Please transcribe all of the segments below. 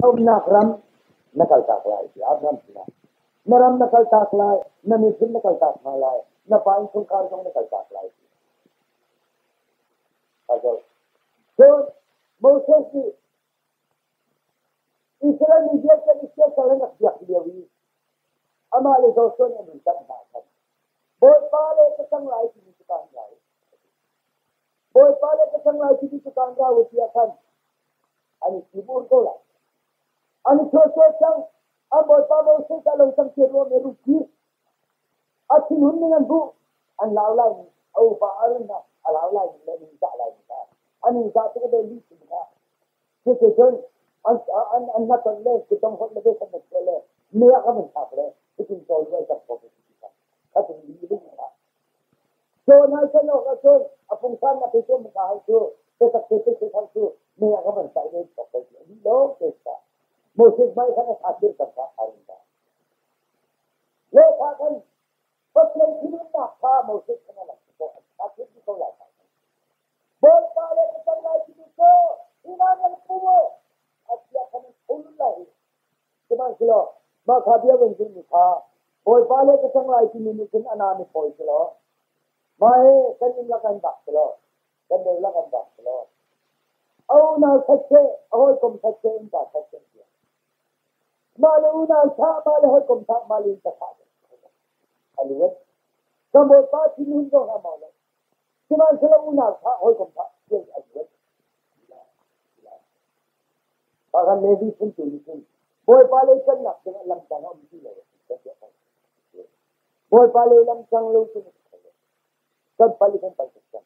Umnak ram na kaltak lai ti Abraham sinah. Na ram na kaltak lai, na miphun na kaltak hna lai, na pa innchungkhar zong na kaltak lai ti. Cun Moses nih Israel mi vialte nih siasal an rak biak lio i amah le Joshua nih an run tanh hna khan Bawipa le ka cang lai timi cu kaan lai. Bawipa le ka cang lai timi cu kaan rau tiah khan an i tim ko lai. An i chuahsual cang. An Bawipa Moses a lo cang tiah ruah i rukki. A thinhun ning an buh. An lau lai ni. A upa Aaron hna a lau lai ni le an zah lai ni kha. An zah tik a lih chim kha. Cuticun an an an hnaton le kutdong holh le ve khat na chuah le mea kha van thlak le cutin cawl lu ai cang ko ti kha kha tung li ling kha. Caw nai san awk ahcun a pungsan na pe tu ka hal cu biatak te te hal cu mea kha van sai le chok ko ti a lo te kha. Moses mai khan a tha tir kan kha a rin ta. Le kha khan Pathian thinhunnak kha Moses khan a lang ko a tha tir ko lai kha. Bawipa le ka cang lai timi cu hi hna nan pu maw? A sia kha nan tho lul lai. Sihmanhsehlaw mah kha bia van zulhmi kha Bawipa le ka cang lai timi nih cun a nam i phawi selaw mah hi kan inn lak an bak selaw kan do lak an bak selaw a unau that seh a hawikom that seh innpa that seh tiah mah le unau thah mah le hawikom thah mah le innpa thah a luat kan Bawipa thinhun zong hna mau lo. Sihmanhsehlaw unau kha hawikom kha thil a zuat. Pakhat Levi phun tu nih cun Bawipa lei cannak dingah lamcang a um ti lo. Bawipa lei lamcang lo cu kan pal i kan pal tuk cang.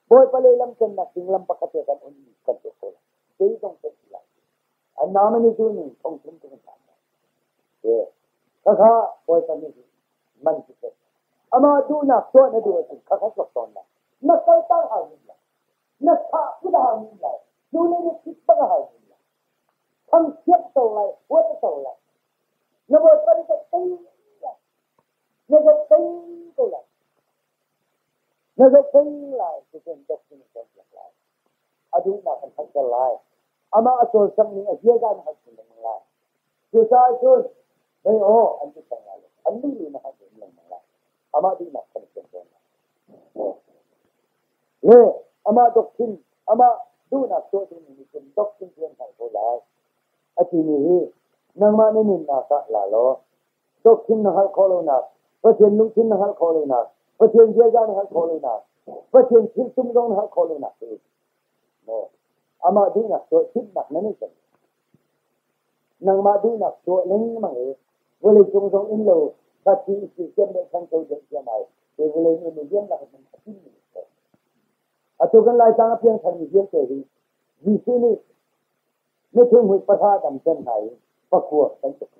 Bawipa lei lamcannak ding lam pakhat te kan on i kan tuah ko lai. Zeizong kan ti lai. An nam an i duh ning thongthum tu kan hlan lai. Khakha Bawipa nih man cu seh. Amah duhnak tuah na duh ahcun khakha tuak tawn lai. Na kalter hau ning lai. Na thah put a hau ning lai. Nu le na thit bak a hau ning lai. Thangchiat to lai, huat a to lai. Na Bawipa nih ka tei lai. Na zoh tei ko lai. Na zoh tei lai, cucun doctrine in cawnpiak lai. A duhnak kan hngalhter lai. Amah a cawlcangh ning a ziaza na hngalh chin lengmang lai. Cucaah cun hei aw an ti cang lai lo. An lih na hngalh chin lengmang lai. Amah duhnak kan fian tawn lai. Le amah doctrine, amah duhnak tuah dingmi nih cun doctrine cu an hngalh ko lai. A timi hi nangmah na nunnak ah la law doctrine na hngalh khawh lonak, Pathian lungthin na hngalh khawh lonak, Pathian ziaza na hngalh khawh lonak, Pathian thil tum zong na hngalh khawh lonak hi maw amah duhnak tuah thimnak na nei cang. Nangmah duhnak tuah lengmang i vawleicung zong in lo khat i si siam le than ko deuh siam ai te vawlei nu nih rian lak in a timmi a si. Atu kan Laitlang a piangtharmi vialte hi Jesuh nih na thunghmui pahra dam cem hna i pakua kan tuk.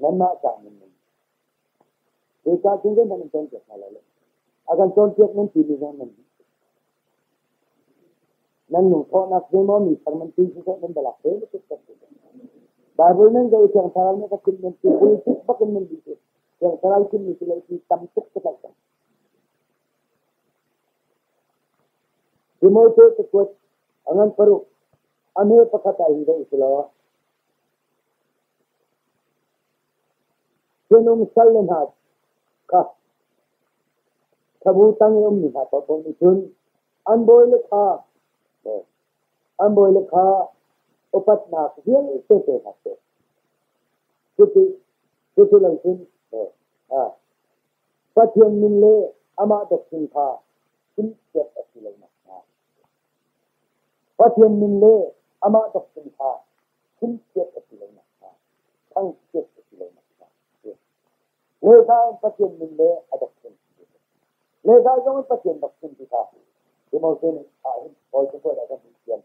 Nanmah ca nan nung. Zeicah cun kan in cawnpiak hna lai lo. A kan cawnpiak nan timi zong nan duh. Nan lungthawhnak zeimaw mi thar nan ti siseh nan balak te tuk tak. Bible nan zoh Thiang Thlarau nih ka chimh nan ti politik bak in nan duh. Thiang Thlarau chimmi si lo ti tam tuk ka tlaih cang. Timote cakuat a ngan paruk a hme pakhat ah hin zoh u silaw Sinum sal le hna kha khabu tang i ummi hna paohpaoh nih cun an bawile kha an bawile kha upatnak vialte pe hna seh. Cuti cuti lo cun Pathian min le amah doctrine kha chimpiak a si lo nakhnga. Pathian min le amah doctrine kha chimpiak a si lo nakhnga, thangchiat a si lo nakhnga. Leza in Pathian min le a doctrine. Leza zong in Pathian doctrine ti kha Timote nih ah hin Paul cakuat ah kan hun thiam.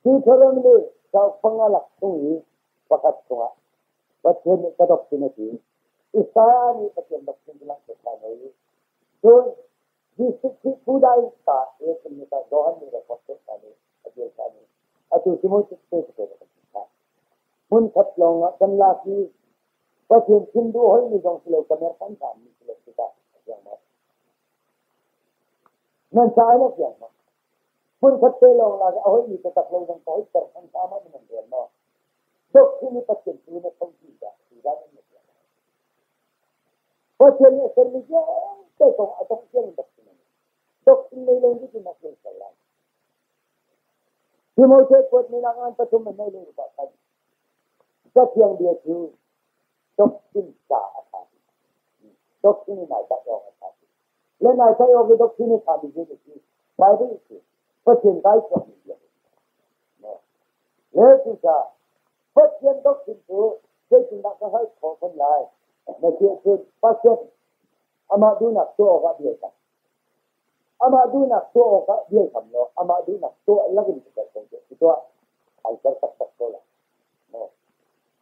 Deuteronomy cauk panga lak chung i pakhat chungah Pathian nih ka doctrine a ti. Isaiah nih Pathian doctrine cu langhter ṭhan i cun Jesuh Khrih Phu dai ta e chimmi kha Johan nih record tuah ṭhan i a ṭial ṭhan i atu Timote te cu kan chim ṭhan. Hmunkhat lawng ah kan lak i Pathian chim duh hoimi zong si lo ka mer ṭhan ṭhanmi si lo tikah a fiang maw? Nan ca in a fiang maw? Hmunkhat te lawng lak i a hoimi taktak lo zong ka hoiter than hna ma nan rel maw? Doctrine i Pathian tu na tho ti dah tuzan in na tuah lai. Pathian nih a sermi vialte kong a dongh tiang in doctrine a ngei. Doctrine nei lo in na thil ser lai. Timote kuatmi nak ngan pathum a nei lo rupah khan Cathiang bia cu doctrine ca a ṭha bik. Doctrine in nai tak awk a ṭha bik. Le nai tak awk i doctrine a ṭha bik cu si Bible si Pathian kai chuakmi bia. Le cucaah Pathian doctrine cu zeitindah ka hngalh khawh kun lai? Na ti ahcun Pathian amah duhnak tuah awkah bia cang. Amah duhnak tuah awkah bia hram law amah duhnak tuah lakin ka ser ko ti tuah. Ai ser taktak ko lai.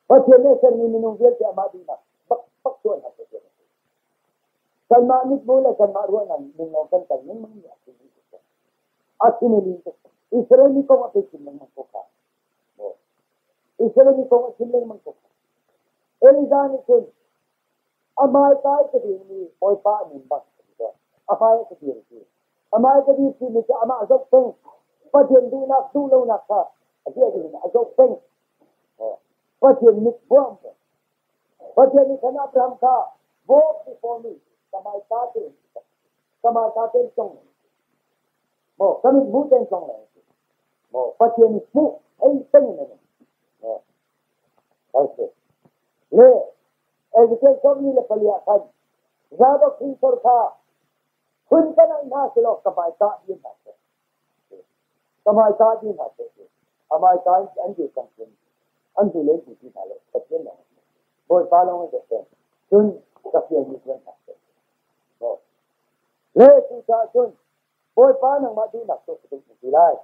Pathian nih a sermi minung vialte amah duhnak bakbak tuah hna seh ti a si. Kanmah mithmuh le kanmah ruahnak ning lawng kan kal lengmang mi a si. A sinilin Israel mi kong a pe chin lengmang ko kha. Israel mi kong a chim lengmang ko kha. Elijah nih cun a hmaikai ka dirmi Bawipa a min bak a hmai ka dir ti. A hmai ka dir timi cu amah zoh peng. Pathian duhnak duh lonak kha a ziah ding a zoh peng. Pathian mit buam Pathian nih khan Abraham kha walk before me ka hmaika tein ka hmaika tein cong maw ka mit hmuh tein cong lai maw Pathian nih hmuh thei peng in maw okay le Ezekiel 44 ah khan Zadok hrinsor kha phun kan ai hna selaw ka hmaika din hna seh ka hmaika din hna seh a hmaika in an dir cang cun an hnu lei ti hna lo Pathian lawng Bawipa lawng in cun cun ka fialmi tuan hna seh le cucaah cun Bawipa nangmah duhnak tuah ka duh na ti lai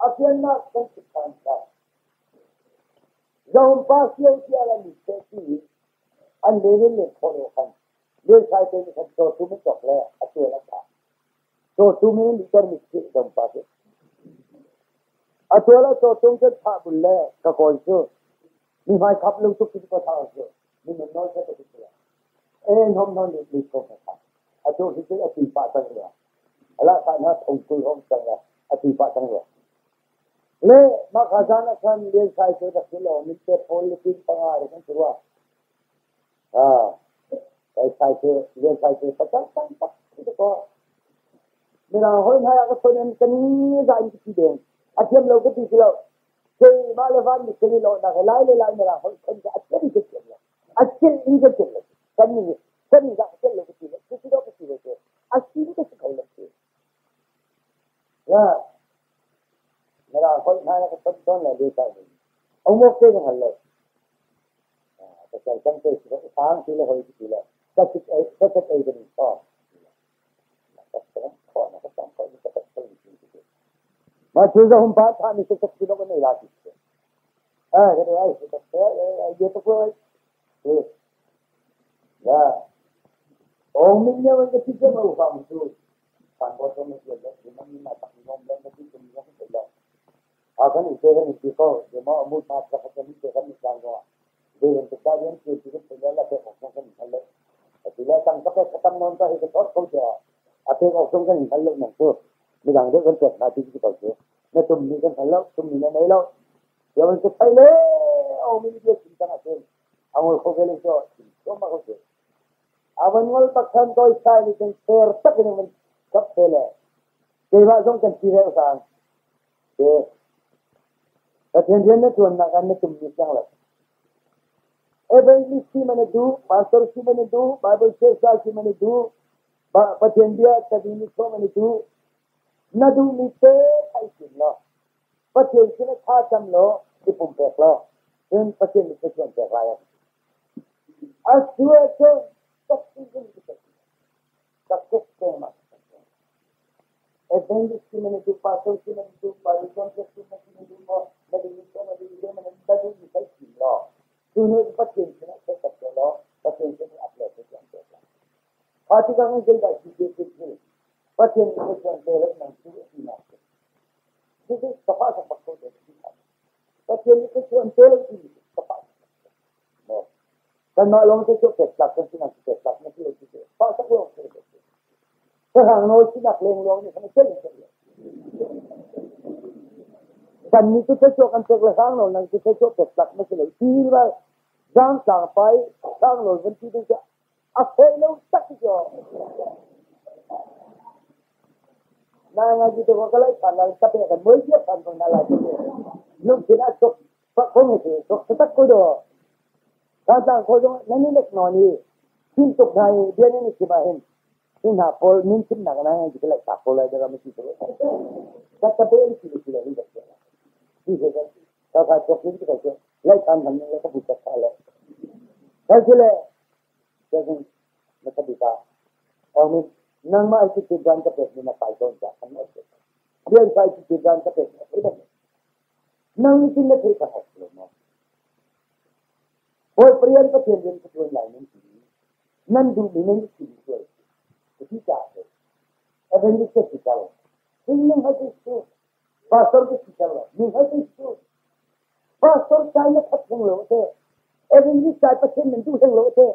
a fiannak kan chim ṭhan lai Zahum pa sio tiah la mi seh ti an len in len khawh lo khan Luaisai te nih khan cawtum in cawk le a tual a thah. Cawtum in liter mi khi dong pa cu. A tual a cawtum cu thah bul le ka kawi cu mi hmai khap lo tuk ti ko thah cu mi nun nawl sa te cu e nom non lit lit ko ka a tu hi cu a ti pah cang rua ala sa na thong kul hong cang la a ti pah cang rua le mah kha zan ah khan lian sai cu rak si lo min te pawl le pin panga re kan si rua Mirang hawi hna ah ka chawn in kan za in ka thi deng. A thiam lo ka ti si lo. Keimah le van nih kan i lawhnak he lai le lai mirang holh khon cu a thiam in ka thiam lo. A celh in ka celh lo. Kan nih kan nih dah ka celh lo ka ti lo. Cuti dawh ka ti lo cu. A si in ka si kho lo ti. Mirang holh hna ka chawn tawn le le sai. Omok te ka hngal lo. Pasal cang te si sang ti le hoi ti le ka sit ei ka sit ei kan so Ma chu za hum pa tha ni se tak ti lo kan ei la ti eh ka ai se tak eh ye to ko eh ya ong min ne wan ka ti ke ma u fam chu pan bo to me ye le ni ma tak ni nom le ka ti ke ni ka le A kan i te kan i ti ko. Dema a mut ma ka kan i te kan i tlang ko. Zei bantuk dah rian ṭuan ti kan theih le pek awk zong kan i hngal lo. Atile tang ka pek ka tam nawn ka hei ka chawt ko tiah a pek awk zong kan i hngal lo nang cu. Midang deuh kan pek hna ti ti ko cu. Na tummi kan hngal lo, tummi na nei lo. Tiah van ka thei le o mi bia chim cang ahcun a ngol kho ve lo cu chim thluahmah ko cu. A van ngol bak khan kawi sai nih cun fair tak in van kap te le keimah zong kan ti reu sang. Pathian rian na ṭuannak ah na tummi siang lo. Evangelist si man na duh, pastor si man na duh, Bible siasal si man na duh, Pathian bia tadin i chuah man na duh. Na duhmi te kha i thim law, Pathian sin ah tha cam law i pumpek law, cun Pathian nih thluachuah pek lai. A su ahcun success pengmang. Evangelist si man na duh, pastor si man na duh, Bible cawnpiak si man na duh maw, na duh mi na duh mi na duh mi thei thim law, cu nih Pathian sinah theihter te law, Pathian sin nih up le te an pek lai. Kha tikah kan zeidah si ti ti khi Pathian nih Pathian te le nang cu a ti nak si. Cucu kafa sak bak ko te ti kha. Pathian nih Pathian te le ti kafa sak. Kanmah lawng te cu pek tlak kan si nak pek tlak na si lo ti fa sak lawng te. Sahrang nawl sinak leng lawng nih khan a cel in cel. Kan nih cu thluachuah kan pek le hrang lo nang cu thluachuah pek tlak na si lo. Ti ba zang tlang pai hrang lo van ti ding cu a fawi lo tak cu. Na nga ji to ka lai phan lai ka pe kan moi dia phan ko na lai. Lungthin a chok fa khong si chok tak ko do. Ka tlang ko zong nan ni nek no ni thim tuk hna i bia ni chim ah hin hi hna pawl min chimnak na ngai ka lai tak ko lai da ma si ko ka ka pe in si si le hin ka si si ka ka ka chok hin ka ka lai kan han le ka bu ka ka le ka si le ka sin na ka bi ka amin nangmah si ti gan ka pe ni na kai ton ja kan mo bian sai ti gan ka pe ni nang tin na thei ka hak lo mo Bawi Pathian Pathian rian ka ṭuan lai nan ti i nan duhmi nan i thim sual ka ti caah a si. Evangelist ka si ter lo. Cun ning hal cu pastor ka si ter lo. Ning hal cu pastor cai na khat hleng lo a si. Evangelist cai Pathian nan duh hleng lo a si.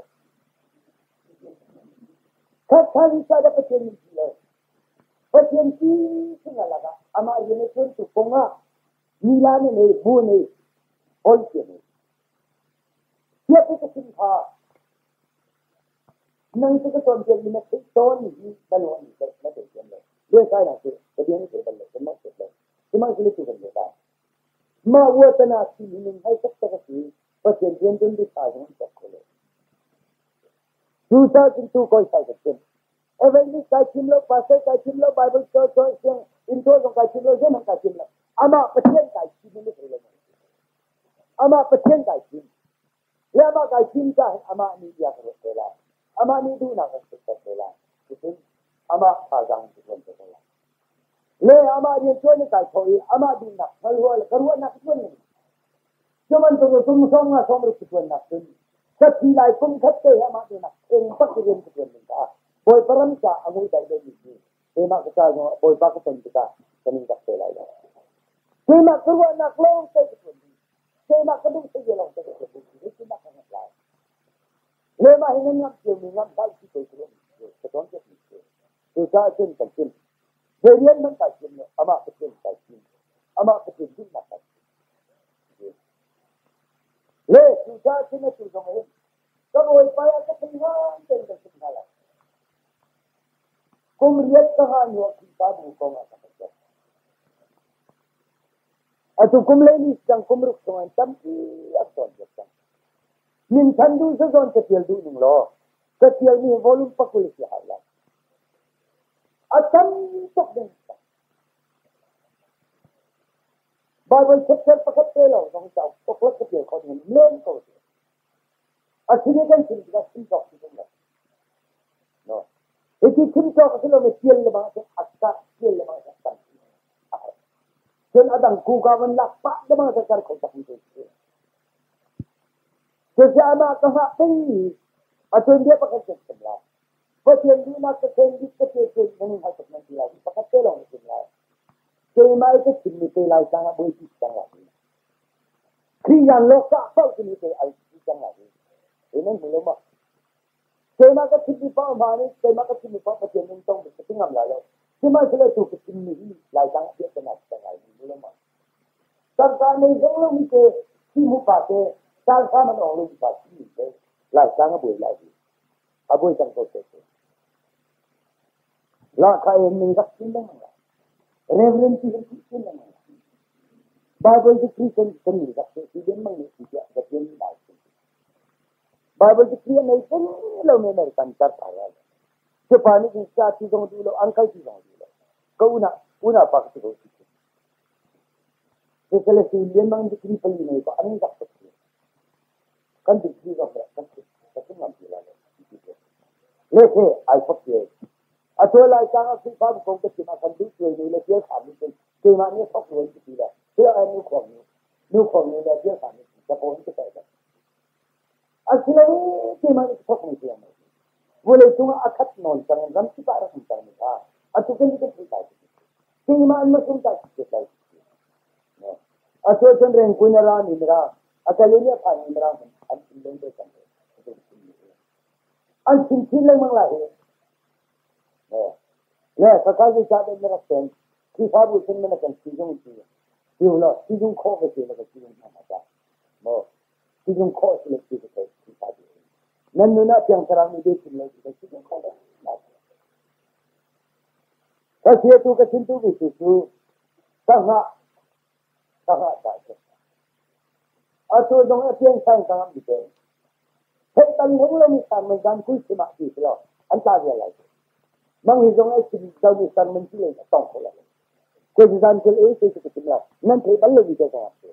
Khat khan cai dah Pathian nan ti lo. Pathian ti chung a lakah amah rian a ṭuantu kong ah mila na nei, bu nei, hawi cia nei. Siap hi ka chim kha. Nang cu ka cawnpiakmi na theih tawn hi na lung an i na thei thiam lo. Biasainak cu ka bia na thei bal lo, kanmah thei lo. Sihmanhsehlaw cu kan bia Mah uatana thim hi ning hai taktak a si. Pathian rian tuan bi tha zong an cawk kho lo. Cucaah cun tu kawi sai ka chim. Evangelist kai chim lo, pastor kai chim lo, Bible cawn siang inn tuah zong kai chim lo, zeihmanh kai chim lo. Amah Pathian kai chim in na thei lo. Amah Pathian kai thim. Le amah kai thim caah hin amah nih bia ka ruat te lai. Amah nih duhnak kan theihter te lai. Cutin amah thazaang in ka tuan te ko lai. Le amah rian ṭuan i kai thawh i amah duhnak hngal hua le ka ruahnak ka ṭuan ning. Cu bantuk in kum sawm nga sawm ruk ka ṭuannak cun ka thi lai kum khat te hi amah duhnak eng bak rian ka ṭuan ning caah Bawipa ram caah a ngui dai deuhmi hi keimah ka ca zongah Bawipa ka ton tikah kan in rak te lai lo. Keimah ka ruahnak lawng te ka ṭuan ding. Keimah ka duh thei lawng te ka ṭuan ding. Zeitindah ka ngamh lai? Le mah hi nan ngamh ciomi ngamh hlah si ko ka ruahmi cu ka cawnpiakmi cu. Cucaah cun kan chim. Zei rian hmanh kai chim lo, amah Pathian kai chim. Amah Pathian duhnak kai chim. Le cucaah cun atu zong hin ka Bawipa ah ka thei ngan tein kan chim hna lai. Kum riat ka hngah hnuah Khrihfabu kong ah ka kan cawk. Atu kum leili cang kum ruk chung in tampi a cawnpiak cang. Minthan duh zawn catial duh ning law catial mi volume 20 si hau lai. A tam tuk ding. Bible chapter pakhat te lawng zong cauk poklak catial kho ding men ko si. A sin i kan chim tikah chim cawk si tung lo. No. Hiti chim cawk a si lomi tial le bang a ka tial le bang a tam. Cun a dang kuka van lak pah le bang a kar kho tak mi si. Cucu amah ka hngah pengmi a tuanbia pakhat kan chim lai. Pathian duhnak ka khen bik ka te cun nan in hal tuk nan ti lai. Pakhat te lawng na chim lai. Keimah i ka chimmi te lai cang ah buaipi cang lai. Khrih lawkah paoh cu te ai cang lai. Hi nan hmu lo maw? Keimah ka chimmi paoh hma nih keimah ka chimmi paoh Pathian in tong ka ti ngam lai lo. Sihmanhsehlaw tu ka chimmi hi Laitlang ah piah ka nak cang lai hmu lo maw? Tangka nei zong lomi te thi mu pa te caan man ong lomi pa chimmi te Laitlang a buai lai hi. A buai cang ko te. Lahkhah in ning rak chin lengmang lai. Reverend ti hin chin lengmang lai. Bible degree kan kan ni rak si lengmang ni ti tiah ka tian lai. Bible degree a nei peng lo mi American tar pa ya. Cu pa nih cun ca ti zong duh lo, uncle ti zong duh lo. Ka una una pa ka si ko ti. Sisele si lengmang degree pali nei ko an rak tuk. Kan degree zong rak kan ka chim ngam ti lai lo. Le the ai fak te. A tuai lai cang ah Khrihfabu kong ka chim ah kan duh tuai nu le tial kham nih cun keimah nih thok ruan ti le thil ai nu khong nu nu khong nu le tial kham nih ka pawn ka pe a si lo keimah nih thok mi tiang vawlei cungah a khat nawn cang ram kip ah rak um cang mi kha atu kan kan thei tai keimah an masum ta ti lai a tuai cun reng kun ra ni mira a kaleni a phan ni mira an chim leng te cang an chim chin lengmang lai hi Le ka kai zei cah dah na rak sen? Khrihfabu cun na kan sizung ti ti lo sizung khawh ka si na ka sizung hna ta maw sizung khawh si le si ka Khrihfabu nan nun ah Thiang Thlarau nih biachim lo ti ka sizung khawh lo. Ka siatu ka chimtu mi cu cu ka hngah ka hngah ta si. Atu zong a piang sang ka ngam te. Theih tan hung lo mi sang man zan kul chim ah ti si lo an tla vial lai. Mang hi zong a chim lo mi sang man ti le a tong kho lo. Ko zan kul e te ka chim lo. Nan thei bal lo mi te ka ngam te.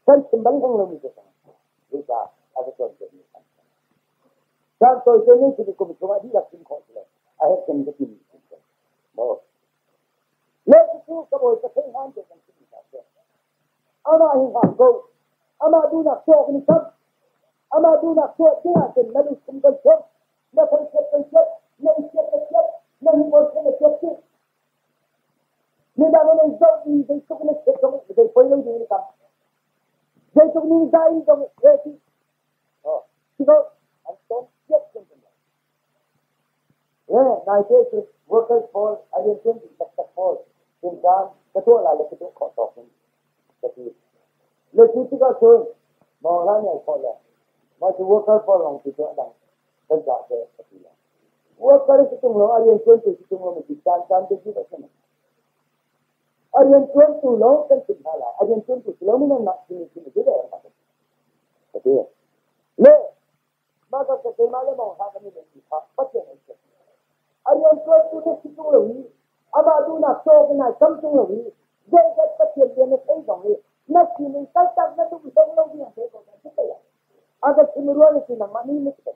Kan chim bal hung lo mi te ka ngam. Zeicah a ka cawn te mi sang. Caan tawi te ne si kum chungah dihlak chim khawh si lo. A herh cem ka tim chim ko. Maw. Le cu ka bawi ka thei han te kan chim mi ta. Amah hi hngak ko. Amah duhnak tuah kan i chap. Amah duhnak tuah ding ahcun na lungchung kan chiat, na thangchiat kan chiat, na i chiat ka chiat, na hnipuan chiat na chiat chih. Midang in zoh i zeitluk na chiat zong zei poi lo ding in kam. Zeitluk ni za in zong he ti. Oh, si ko, an ton chiat kan kan. Le nai te cu workers pawl a rianṭuan ding taktak pawl caan ka tuah lai le ka tuah khawh tawk in ka ti. Le cu tikah cun maw hlah nih ai khawh le mah cu worker pawl lawng ti cu a dang kan cah te ka ti le. Worker si tung lo a rianṭuantu si tung lo mi ti caan caan te a si. A rianṭuantu lawng kan chimh hna lai. A rianṭuantu si lo mi nan nak chim chim ti le ka ti. Le Mah ka keimah le mong hlah kan i lengmi kha Pathian an si. A rianṭuantu na si ṭung lo i amah duhnak cawk in ai kam ṭung lo i zeizat Pathian bia na thei zong i na sining kaltak na duh hlei lo ding te ko na si ko lai. A ka chim rual na si nangmah ning na si ko.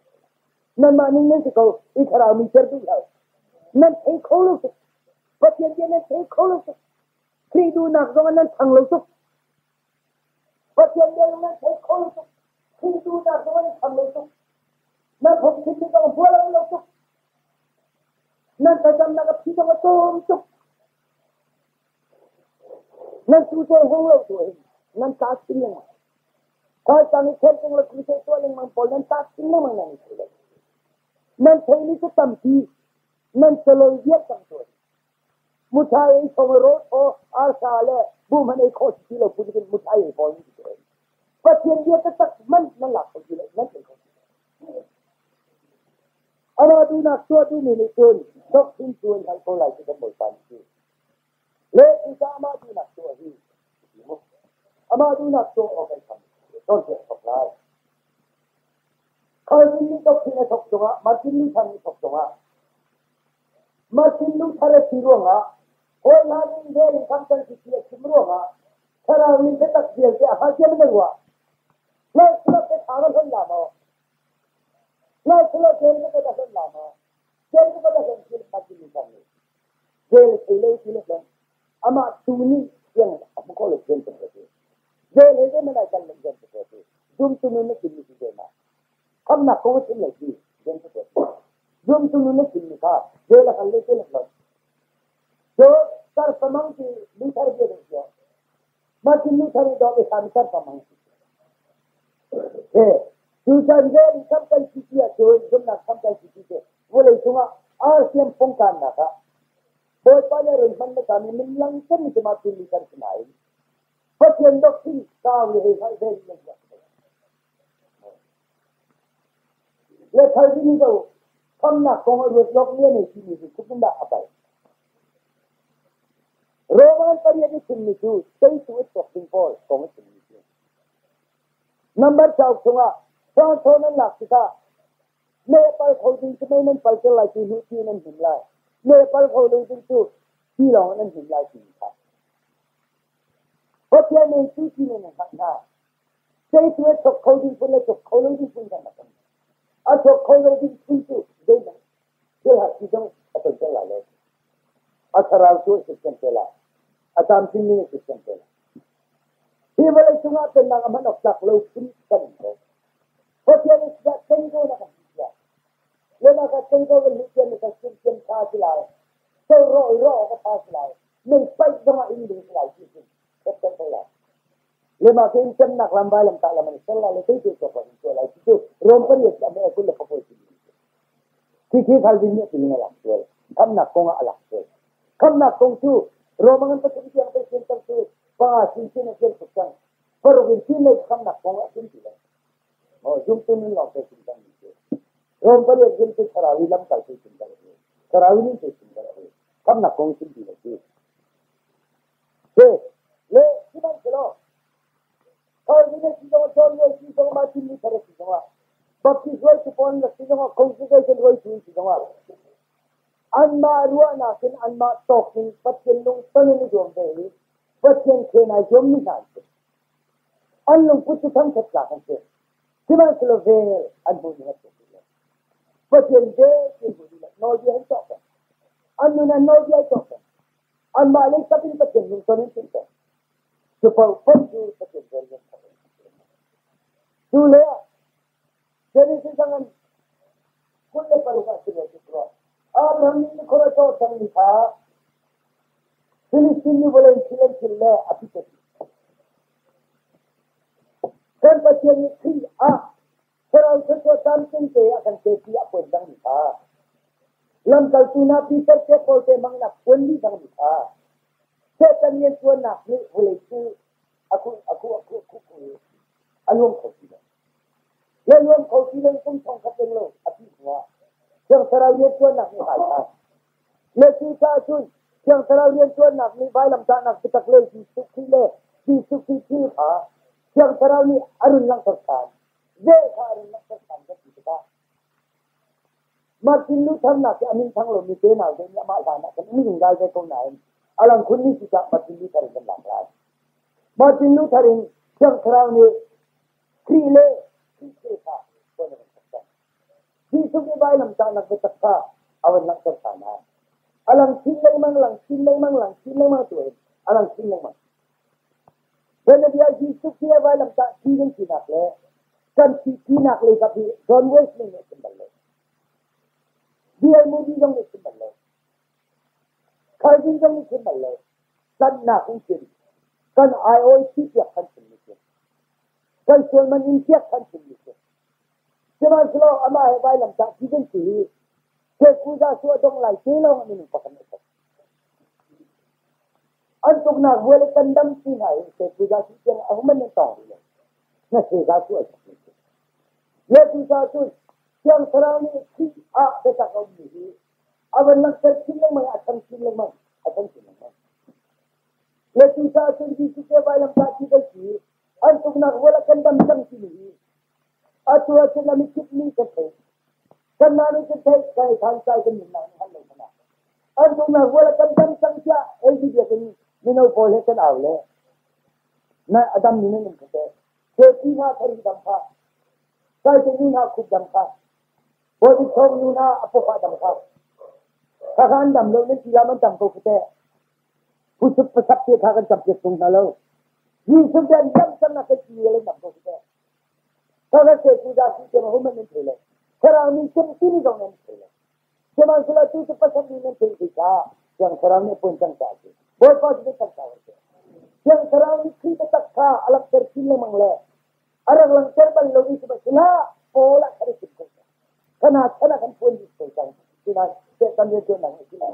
Nanmah ning nan si ko i thlarau mi ser duh hlah. Nan thei kho lo tuk. Pathian bia nan thei kho lo tuk. Khrih duhnak zong nan thang lo tuk. Pathian bia nan thei kho lo tuk. Khrih duhnak zong an tham lo tuk. Nan phungchim mi zong hmual a lo tuk. Nan thlacamnak a phi zong a tlawm tuk. Nan tu te hung lo tu hin nan tla chin lengmang. Khualtlang i kheltung le crusade tuah lengmang pawl nan tla chin lengmang nan i thei lo. Nan thei mi cu tampi nan calawi vial cang tuan. Muthai ei chong i rawl thaw arsa le bu hmanh ei khawh si ti lo phun in muthai ei pawl nan si. Pathian bia taktak hmanh nan lak kho ti lo, nan thei kho ti lo. Amah duhnak tuah duhmi nih cun doctrine cu an hngalh ko lai ti kan Bawipa nih ti. Le cucaah amah duhnak tuah hi ti mu. Amah duhnak tuah awk an tham. Cawnpiak thok lai. Calvin nih doctrine a thok zongah, Martin Luther nih thok zongah Martin Luther a si ruangah hawi hla ning vel in kham kan si ti a chim ruangah thlarau ning biatak vialte a hngal tiah na ruah. Hlawhsilo te tha na hlonh la maw? Hlawhsilo jail ka ka hlonh la maw? Jail ka ka hlonh ti Martin Luther nih. Jail thei lo ti le amah tu nih tiang a hmu kho lo jail kan ti. Jail he zeihmanh ai kal lo jail ka ti. Zumtu nun na chimmi si zeimah. Khamnak kong a chim lo ti jail ka ti. Zumtu nun na chimmi kha jail a kal le jail a hlonh. Cu sarpamang ti Luther bia deuh cio. Martin Luther i dawt i sami sarpamang. He cucan zel i sam kan si ti ahcun zumnak sam kan si ti cu vawlei cungah RCM pongkannak ah Bawipa nih run hman na kami min lang kan ni cu Martin Luther si nain Pathian doctrine kau le hei hngalh ve rih lo. Le Calvin cu khamnak kong a ruat lawk mi a nei timi hi cutin dah a palh. Roman pariat i chimmi cu teitu a chuak ding pawl kong a chimmi si. Number cauk chungah Franco nan lak tikah me pal kho ding cu mei nan pal ter lai ti hnu ti nan hnim lai. Me pal kho lo ding cu ti lawng nan hnim lai ti kha. Pathian nih cu ti nan hngalh hna. Teitu a chok kho ding phun le chok kho lo ding phun kan rak um. A chok kho lo ding phun cu zeihmanh thil har ti zong a ton ter lai lo. A thlarau cu a system te lai. A tlamtling ning a system te lai. Hi vawlei cungah pennak a hman awk tlak lo phun kan um ko. Pathian nih siseh tengko na kan ti tiah. Lena ka tengko kan hmuh tiah na kan sim tha si lai. Col rawh i rawh awk a tha si lai. Mei paih zongah in ding si lai ti sin. Kan ko lai. Le mah ke in cemnak lam vailam tah lam an ser lai le teite tuak in tuah lai ti cu Rom pariat a me 29 si. Khi khi Calvin nih a ti ning a lak sual. Khamnak kong ah a lak sual. Khamnak kong cu Roma ngan pathum tiang pei sin cang cu panga sin sin a fian tuk cang. Paruk in sin lei khamnak kong a chim ti lo. Oh, zumtu nun lawng te chim cang mi si. Rom pariat zumtu thlarau i lamkaltu chim cang si. Thlarau in te chim cang si. Khamnak kong chim ti lo si. Te, le sihmanhsehlaw Calvin a si zongah John Wesley zong Martin Luther a si zongah Baptist ruaitu pawl an si zongah Congregation ruaitu an si zongah anmah ruahnak in anmah tawk in Pathian lungton in i zuam ve i Pathian khen ai zuammi hna an si. An lungput cu thangṭhat tlak an si. Sihmanhsehlaw vel an hmuh ning a si lo. Pathian vel ti hmuh ning nawlbia an cawk peng. An nun an nawlbia ai cawk peng. Anmah lei kap in Pathian lungton an chim peng. Cu paohpaoh cu Pathian vel nan thawk in Cu le ah Genesis ah ngan 26 ah si ve cu ruah. Abraham nih nikhor a cawh cangmi kha Filistin nih vawlei thil an thil le a phit a ti. Kan Pathian nih Khrih ah Thlarau thluachuah tlamtling te a kan pek ti a phuan cangmi kha lamkaltu hna Peter te Paul te hmangnak phuan dih cangmi kha Satan rianṭuannak nih vawlei cu a khuh a khuh a khuh khuh khuh i a nuam kho ti lo. Le nuam kho ti lo kum thong khat ding lo a phih hnuah Thiang Thlarau rianṭuannak nih hai ṭhan. Le cucaah cun Thiang Thlarau rianṭuannak nih vailamtahnak biatak le Jesuh Khrih le Jesuh Khrih thil kha Thiang Thlarau nih a run langhter ṭhan. Vel kha a run langhter ṭhan kan ti tikah Martin Luther nak hi a min thang lomi te nau te nih amah hlan ah kan um zungzal ve ko nain a lang khunmi si cah Martin Luther in kan lak lai. Martin Luther in Thiang Thlarau nih Khrih le Khrih thil kha puan a van thawk cang. Jesuh nih vailamtahnak biatak kha a van langhter hna hna. A lang chin lengmang, lang chin lengmang, lang chin lengmang tu in a lang chin lengmang. Bianabia Jesuh Khrih a vailamtah thi kan sinak le kan thih tinak lei kap hi John Wesley nih a chim bal lo. D.L. Moody zong nih a chim bal lo. Calvin zong nih chim bal lo. Tlanhnak in chim. Kan aiawh i thihpiak kan chimmi si. Kan sualman in piak kan chimmi si. Sihmanhsehlaw amah he vailamtah thi kan si hi Sekuza su a dong lai te lawng ah minung pakhat nih a thawk. An tuknak vual i kan dam ti hna hi Sekuza su tiang a human nan tawng rih lo. Na seza su ai thawk mi si. Le cucaah cun Thiang Thlarau nih Khrih ah biatak a ummi hi a van langhter chin lengmang a than chin lengmang a than chin lengmang. Le cucaah cun Jesuh te vailamtah thi kan si an tuknak vual ah kan dam cang timi hi atu ah cun a mikip nih kan theih. Kanmah nih kan theih, kan i than sai kan nunnak nih han lo hmanh ah. An tuknak vual ah kan dam cang tiah AD biakinn mino pawl he kan au le na a dam mi nan um kha teh. Thilti hna thari dam kha, saite nu hna khup dam kha, Bawi thawng nu hna a pawfah dam kha. Khakha an dam lo nan ti lam an tam ko kha teh. Phusup pasap te kha kan tam piak tung hna lo. Jesuh te an dam cang na kan ti le dam ko kha teh. Khakha se ku da si te ma human nan thei le. Thlarau nih sim ti ni zong nan thei le. Sihmanhsehlaw tu cu pasal nih nan theih tikah Thiang Thlarau nih puan cang ca a si. Bawipa cu cang ca a si. Thiang Thlarau nih Khrih biatak kha a langhter chin lengmang le a rak langhter bal lomi cu va si hlah, Paul ah khan a chim ko cang. Kana chan ah kan puan dih ko cang. Sinain Satan rianṭuannak nih sin a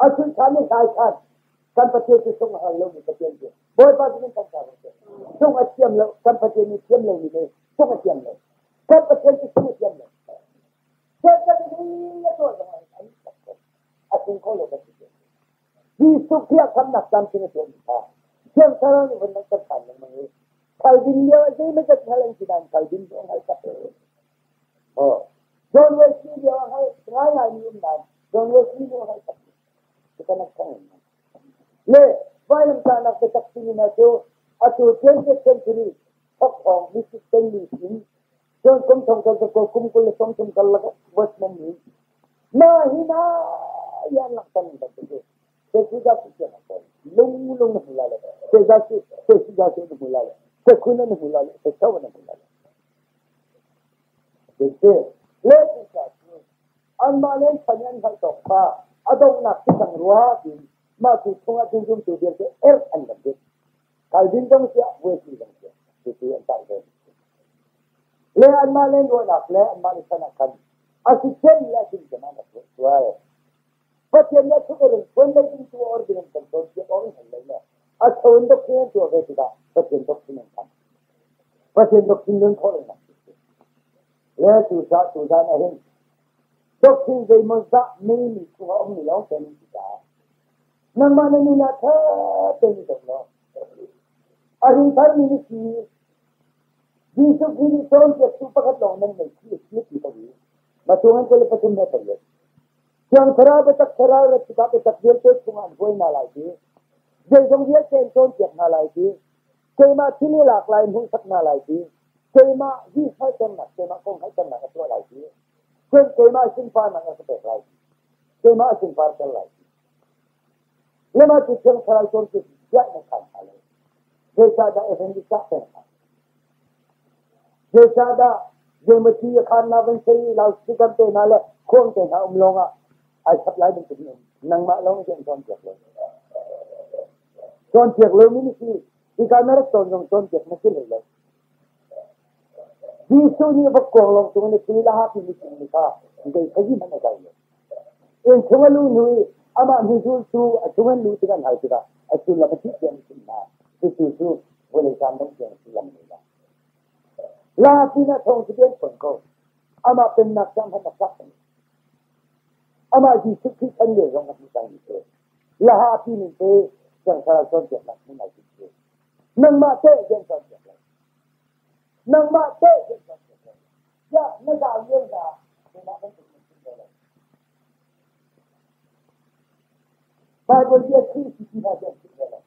A chuncha nih hlai khan kan Pathian cu sung a hngal lomi Pathian cu Bawipa cu nan cang ca a si. Sung a thiam lo, kan Pathian nih thiam lomi le sung a thiam lo. Kan Pathian cu sung a thiam lo. Satan nih a tuah zong an a sung kho lo kan ti. Jesuh Khrih ah khamnak tlamtling a tuahmi kha Thiang Thlarau nih von langhter ṭhan lengmang i Calvin lio ah zeimawzat hngal an si nain Calvin cu a hngal tak lo. Oh, John Wesley lio ah hngal ngaingaimi um nain John Wesley lio a hngal tak lo. Cuka nak thang in. Le vailamtahnak biatak timi hna cu atu 20th century thawk Mrs. Stanley in Cun kum thong kal ko kum 23 karlak Westman nih mah hi na yan langhter ning bantuk cu Sekuza si tiang an tawn lung lung na hmu lai lo Seza si Sesiza si na hmu lai lo Sekhun na hmu lai lo Sesau na hmu lai lo Sese le cu anmah le chan an hngalh tawk kha a donghnak si cang rua tiin mah cu chungah cun zumtu vialte erh an kan ding Calvin zong siah Wesley zong siah cucu an tah ve. Le anmah len ruahnak le anmah le chan ah khan a si thiammi le a si thiam ah rak ruah sual. Pathian nih a thup rin phuan lei ding tu ordinance kan cawnpiak awk in hal lo le a chon doctrine an tuah ve tikah Pathian doctrine an khan. Pathian doctrine nun khawh lonak le tu za tu zan ahhin doctrine zeimaw zah mi chung a um mi lawng ten ti caah nangmah na nun ah ṭha tein i dong law a ringthar mi na si. Jesuh Khrih nih cawnpiaktu pakhat lawng nan nei khi a si ti ko i Mathung an 23 le 8. Thiang Thlarau biatak Thlarau rat tikah biatak vialte chungah an hruai hna lai ti, zeizong vialte an cawnpiak hna lai ti, keimah thil i lak lai in hmuhsak hna lai ti, keimah hi hngalhternak, keimah kong hngalhternak a tuah lai ti, cun keimah sunparnak a ka pek lai ti, keimah a sunparter lai ti. Lamah cu Thiang Thlarau cawnpiak tiah na khaan hna lo. Zeicahdah evangelist cah peng hna? Zeicahdah zeimaw a khaannak van sei i loudspeaker te hna le khuang te hna um lawngah ai chap lai bantuk in um. Nangmah lawng in cawnpiak lo. Cawnpiak lo mi na si. Hika na rak cawn zong cawnpiak na si hlei lo. Jesuh nih va kuang lawng cung in a thil a hapi mi mi kha zei khazi hmanh a zai lo. Inn chung a luh hnu i amah hnuzultu a chung an luh tik an hal tikah a sullam a thih tiang a chimh hna. Cucu cu vawlei caan dongh tiang sullam a ngei lai. La pinah thawng cu bian phuan ko. Amah pennak cang hmanh a sak. Amah Jesuh Khrih chan lio zong a hmu cangmi si. Laha pi ning te Thiang Thlarau cawnpiaknak hmun ai tinh cu. Nangmah teh rian cawnpiak lo. Nangmah teh rian cawnpiak lo. Tiah na zau lio hna keimah bantuk in chim ve lo. Bible bia Khrih si ti hna tiah chim ve lo.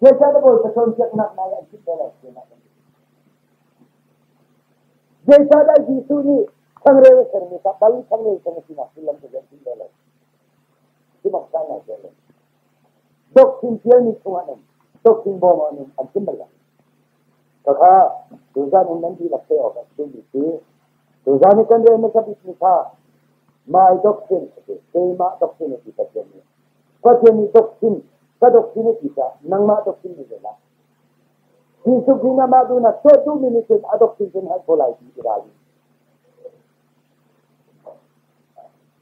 Zeicahtiah Bawipa cawnpiaknak hna hi an chim ve lo keimah bantuk. Zeicahdah Jesuh nih changreu a sermi kha bal changreu chang a sinak sullam cu an chim ve lo. Chim awk caan ai ve lo. Doctrine tialmi chungah an um. Doctrine bawm ah an um. An chim bal lo. Khakha tuzan in nan dihlak te awk a duhmi si. Tuzan i kan rel hmasa bikmi kha my doctrine a si. Keimah doctrine a ti Pathian nih. Pathian nih doctrine ka doctrine a ti caah nangmah doctrine ni ve hlah. Jesuh Khrih nih amah duhnak tuah duhmi nih cun a doctrine cun hal kho lai ti i ral.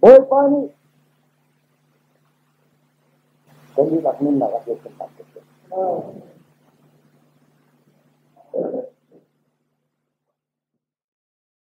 Bawipa nih kan dihlak nunnak a pek kan si.